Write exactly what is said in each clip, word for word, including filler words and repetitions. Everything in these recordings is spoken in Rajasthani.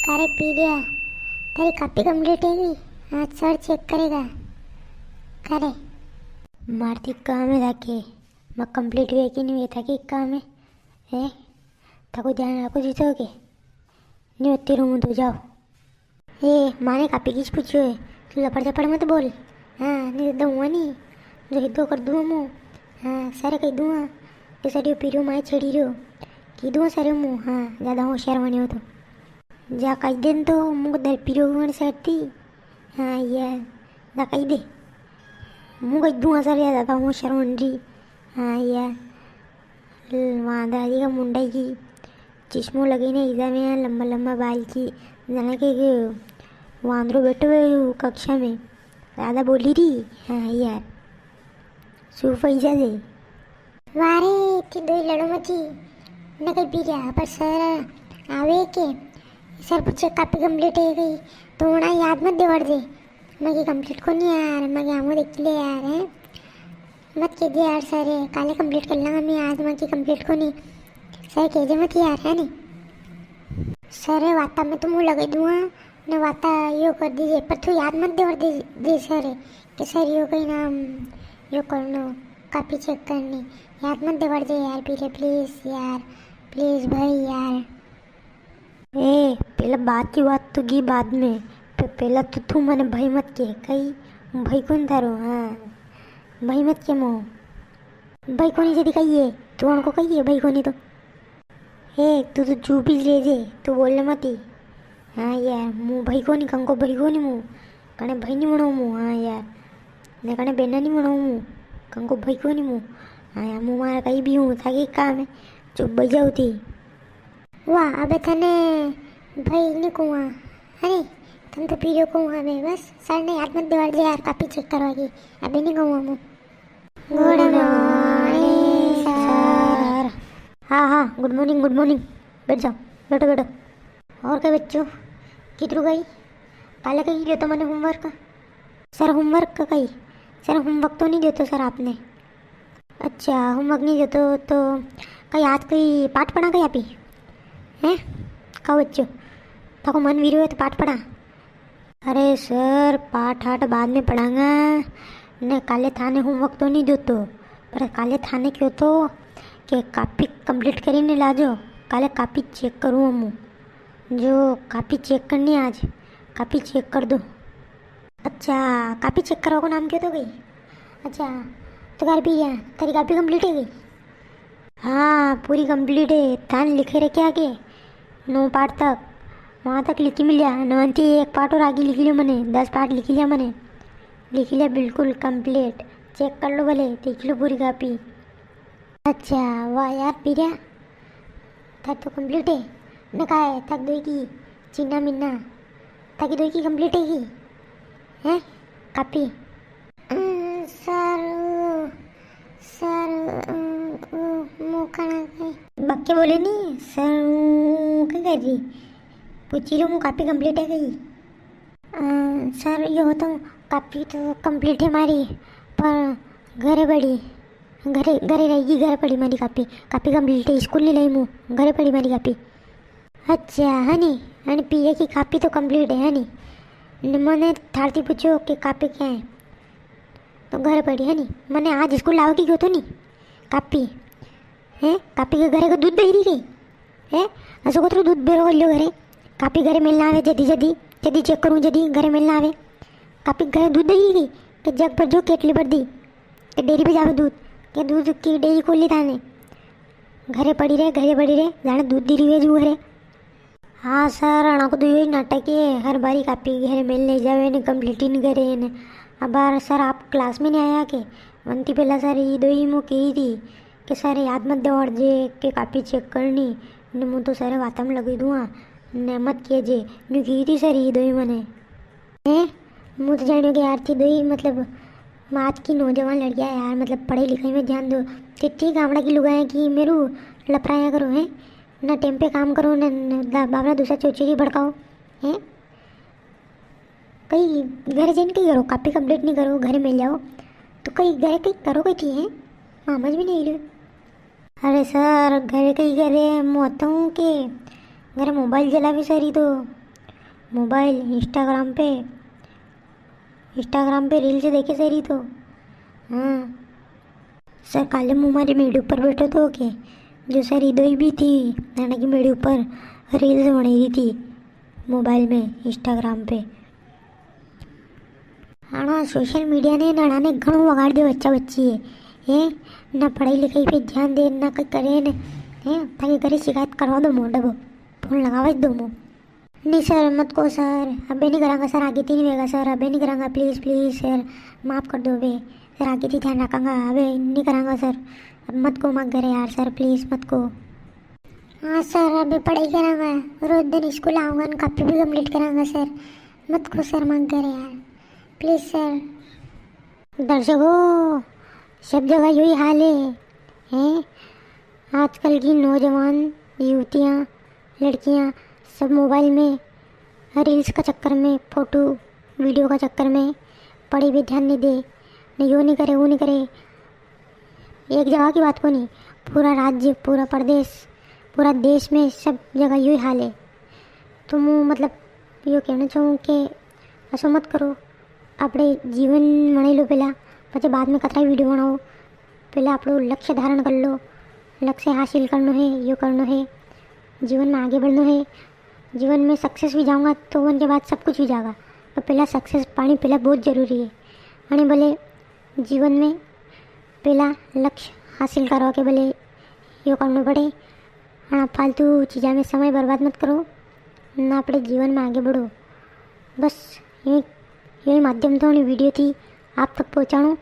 का रे पीरिया, थारी कॉपी कंप्लीट है गई? आज सर चेक करेगा। का रे? मारती काम है जाके, मैं कंप्लीट हुए कि नहीं हुए, थाकी काम है? ए, थाको ध्यान रखो जीतो के। नहीं होती रूम तो जाओ। ए, माने कॉपी किस पूछो है? तू लपड़ चपड़ मत बोल। हाँ, नहीं तो दूंगा नहीं। जो हिद्दो कर दूंगा मु। हाँ, सारे कही दूंगा। तो सर यो पीरियो माए छेड़ी रियो। की दूंगा सारे मु। हाँ, ज्यादा होशियार बनियो तो। जा कही दे न तो, मुक दर पीरियो गण सरती। हाँ यार, जा कही दे। मुक दूंगा सारे ज्यादा होशियार बन रही। हाँ यार। वांदरा जी का मुंडा की चश्मो लगे ने इधर में लंबा लंबा बाल की, जाने के, के वांदरो बैठो है वो कक्षा में, ज्यादा बोली रही। हाँ यार, सू पैसा दे। वारे, इतनी दोई लड़ो मती। न कई पीरिया, पर सर आवे के, सर पूछे कॉपी कंप्लीट है गई, तो उना याद मत देवाड़ दे। मगे कंप्लीट कोनी यार, मगे आमो देख ले यार, हैं? मत के दे यार सर, काले कंप्लीट कर लांगा मैं, आज मगे कंप्लीट कोनी। सर के दे मत यार, है नी? सर, वाता में तो मुंह लगे दूंगा, ने वाता यो कर दीजिए, पर तू याद मत देवाड़ दे, दे सर, कि सर यो कहीं नाम, यो करनो, कॉपी चेक करनी, याद मत देवाड़ दे यार, पीरे, प्लीज यार, प्लीज भाई यार। ए, पहले बात की बात तो की बाद में। प-, पहला तो तू मने भाई मत के, कई भाई कोनी थारो? हाँ, भाई मत के मो। भाई कोनी जदी कही है, तू उनको कही है भाई कोनी तो। ए, तू तो चुप ही ले जे, तू बोलने मत ही। हाँ यार, मु भाई कोनी, कंको भाई कोनी मु। कने भाई नहीं बनो मु, हाँ यार। ने कने बेना नहीं बनो मु। कंको भाई कोनी मु। हाँ यार, मु मारा कहीं भी हूँ, थाके काम है। चुप बज जाओ थी। वाह, अबे थने भाई नहीं कहूँगा। अरे, थने तो पीरियो कहूँगा मैं, बस। सर ने याद मत देवाड़ दे यार, कॉपी चेक करवा की। अबे नहीं कहूँगा मु। गुड मॉर्निंग सर। हाँ, हाँ, गुड मॉर्निंग, गुड मॉर्निंग। बैठ जाओ, बैठो, बैठो। और क्या बच्चों, कितरू गई? काले कही दियो तो मने होमवर्क। सर, होमवर्क का कही? सर, होमवर्क तो नहीं दियो तो सर आपने। अच्छा, होमवर्क नहीं दियो तो, तो कई आज कोई पाठ पढ़ा कई आपी? हैं? का बच्चों, थाको मन वीरो है तो पाठ पढ़ा। अरे सर, पाठ आठ बाद में पढ़ांगा। ने काले थाने होमवर्क तो नहीं दो तो, पर काले थाने क्यों तो के कॉपी कंप्लीट करी ने लाजो। काले कॉपी चेक करूँ हम। जो कॉपी चेक करनी आज, कॉपी चेक कर दो। अच्छा, कॉपी चेक करवा को नाम क्यों तो गई? अच्छा, तो कर भी है, तेरी कॉपी कंप्लीट है गई? हाँ, पूरी कंप्लीट है। थाने लिखे रखे आगे नौ पाठ तक, वहाँ तक लिखी मिलिया। नवंती एक पाठ और आगे लिख लियो मने, दस पाठ लिख लिया मने। लिख लिया बिल्कुल कंप्लीट। चेक कर लो भले, देख लो पूरी कॉपी। अच्छा, वाह यार पीरिया, थार तो कंप्लीट है। न का है, थक दोई की चिन्ना मिन्ना, थाकी दोई की कंप्लीट है की? हैं? कॉपी? अ, सर, सर, अ, अ, मु कणा के बक्के बोले नी, सर, मु के कर रही? पूछी रो, मु कॉपी कंप्लीट है गई? अ, सर, यो तो कॉपी तो कंप्लीट है मारी, पर घरे पड़ी, घरे, घरे रहेगी, घरे पड़ी मारी कॉपी, कॉपी कंप्लीट है, स्कूल नहीं लाई मु, घरे पड़ी मारी कॉपी। अच्छा, है नी? अने पीरिया की कॉपी तो कंप्लीट है, है नी? ने मने थारती पूछो कि कॉपी क्या है, तो घर पड़ी है नी। मने आज स्कूल लावा की क्यों तो नी कॉपी, हैं? कॉपी के घरे को दूध दे रही गई, हैं? असो कोतरो दूध बेरो कर लियो घरे, कॉपी घरे मिलना आवे जदी जदी, जदी चेक करूँ जदी घरे मिलना आवे। कॉपी घरे दूध दे रही गई कि जग पर जो केटली भर दी, के डेयरी पे जावे दूध, के दूध की डेयरी खोली थाने। घरे पड़ी रे, घरे पड़ी रे, जाने दूध दी रही है जू घरे। हाँ सर, अणा को तो यो ही नाटक है, हर बारी कॉपी घरे मेल ले जावे ने, कंप्लीट ही नी करे ने। अबार सर आप क्लास में नी आया के? वंती पहला सर ये दो ही मु कही थी कि सर याद मत देवाड़ जे के कॉपी चेक करनी, ने मु तो सर वाता में लगी दूँ, ने मत किए जे, न्यू कही थी सर ये दो ही मने। हैं? मु तो जानियो के यार थी दोई, मतलब, आज की नौजवान लड़कियां यार, मतलब, पढ़ाई लिखाई में ध्यान दो। कितनी गामड़ा की लुगायां की मेरू लपराया करो, हैं? ना टेम पे काम करो, ना, ना दा-, बाबरा दूसरा चोचरी भड़काओ, हैं? कई घर जन के करो, कॉपी कंप्लीट नहीं करो, घर में जाओ, तो कई घर कई करो कई थी, हैं? समझ भी नहीं रही। अरे सर, घरे कई करे, मु तो हूँ के घरे मोबाइल चलावे सर, ई तो मोबाइल, Instagram पे, Instagram पे reels देखे सर ही तो। हाँ सर, काले मूं मारी मेड़ी ऊपर बैठो तो के, जो सर ही दोई भी थी, नाना की मेड़ी ऊपर reels बनी रही थी मोबाइल में, Instagram पे। अणा social media ने नाना ने घणो वगाड़ दियो बच्चा बच्ची है, हैं? ना पढ़ाई लिखाई पे ध्यान दे, ना कई करे ने, हैं? थाके घरे शिकायत करवा दो मूं, डबो फोन लगावा ही दो मूं। नी सर, मत को सर, अबे नी करांगा सर, आगे थी नी वेगा सर, अबे नी करांगा, please, please सर, माफ कर दो अबे सर, आगे थी ध्यान रखांगा, अबे नी करांगा सर, अब मत को माक घरे यार सर, please मत को। हाँ सर, अबे पढ़ाई करांगा, रोज दिन स्कूल आऊंगा ने कॉपी भी complete करांगा सर, मत को सर माक घरे यार, please सर। दर्शकों, सब जगह यही हाल है, हैं? आजकल की नौजवान युवतियां, लड़कियां सब मोबाइल में reels का चक्कर में, फोटो वीडियो का चक्कर में पढ़ाई पे ध्यान नी दे, ने यो नी करे, वो नी करे। एक जगह की बात कोनी, पूरा राज्य, पूरा प्रदेश, पूरा देश में सब जगह यो ही हाल है। तो मूं मतलब यो कहना चाहूँ कि असो मत करो, आपणे जीवन बनाई लो पहला, पछे बाद में कतरा ही वीडियो बनाओ। पहला आपणो लक्ष्य धारण कर लो, लक्ष्य हासिल करनो है, यो करनो है, जीवन में आगे बढ़नो है। जीवन में success भी जाऊंगा तो उनके बाद सब कुछ भी जागा, पर पहला success पानी पहला बहुत जरूरी है। अने भले जीवन में पहला लक्ष्य हासिल करवा के भले यो करनो पड़े, अणा फालतू चीजा में समय बर्बाद मत करो, ना आपणे जीवन में आगे बढ़ो। बस ये, यही माध्यम थो अणी वीडियो थी आप तक पहुँचाणो।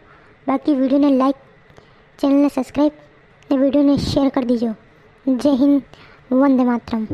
बाकी वीडियो ने like, channel ने subscribe, ने वीडियो ने share कर दीजो। जय हिंद, वंदे मातरम।